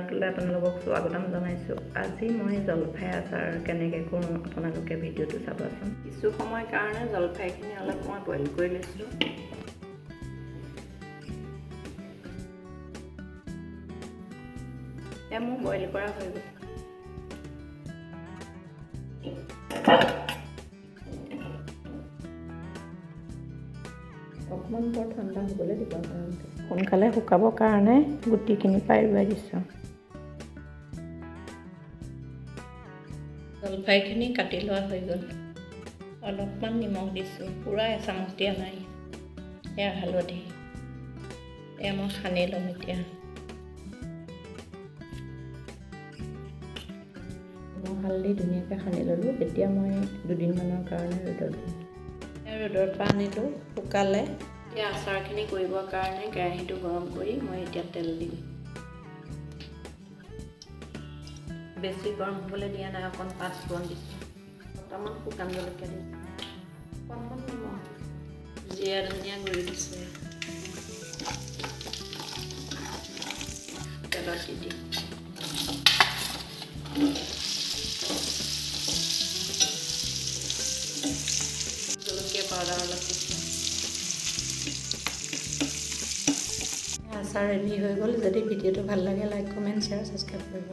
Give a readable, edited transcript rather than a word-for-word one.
চেনেলটোলৈ আপোনালোকক স্বাগতম জনাইছোঁ। আজি মই জলফাই আচাৰ কেনেকৈ কৰোঁ, আপোনালোকে ভিডিঅ'টো চাবচোন। কিছু সময়ৰ কাৰণে জলফাইখিনি অলপ মই বইল কৰি লৈছোঁ। এতিয়া মোৰ বইল কৰা হৈ গ'ল। অকণমান বৰ ঠাণ্ডা হ'বলৈ দিব আপোনালোকে। সোনকালে শুকাবৰ কাৰণে গুটিখিনি পাই দিছোঁ। জলফাইখিনি কাটি লোৱা হৈ গ'ল। অলপমান নিমখ দিছোঁ, পূৰা এচামুচ দিয়া নাই। এয়া হালধি, এয়া মই সানি ল'ম। এতিয়া নিমখ হালধি ধুনীয়াকৈ সানি ল'লোঁ। এতিয়া মই দুদিনমানৰ কাৰণে ৰ'দত দিম। ৰ'দৰ পৰা আনিলোঁ, শুকালে। এতিয়া আচাৰখিনি কৰিবৰ কাৰণে কেৰাহীটো গৰম কৰি মই এতিয়া তেল দিম। বেছি গৰম হ'বলৈ দিয়া নাই, অকণ পাঁচফোৰণ দিছোঁ, দুটামান শুকান জলকীয়া দিছোঁ, অকণমান নিমখ, জিৰা ধনিয়া গুড়ি দিছোঁ। তেলত দি দিম। জলকীয়া পাউডাৰ অলপ দিছোঁ। আচাৰ ৰেডি হৈ গ'ল। যদি ভিডিঅ'টো ভাল লাগে, লাইক, কমেণ্ট, শ্বেয়াৰ, ছাবস্ক্ৰাইব কৰিব।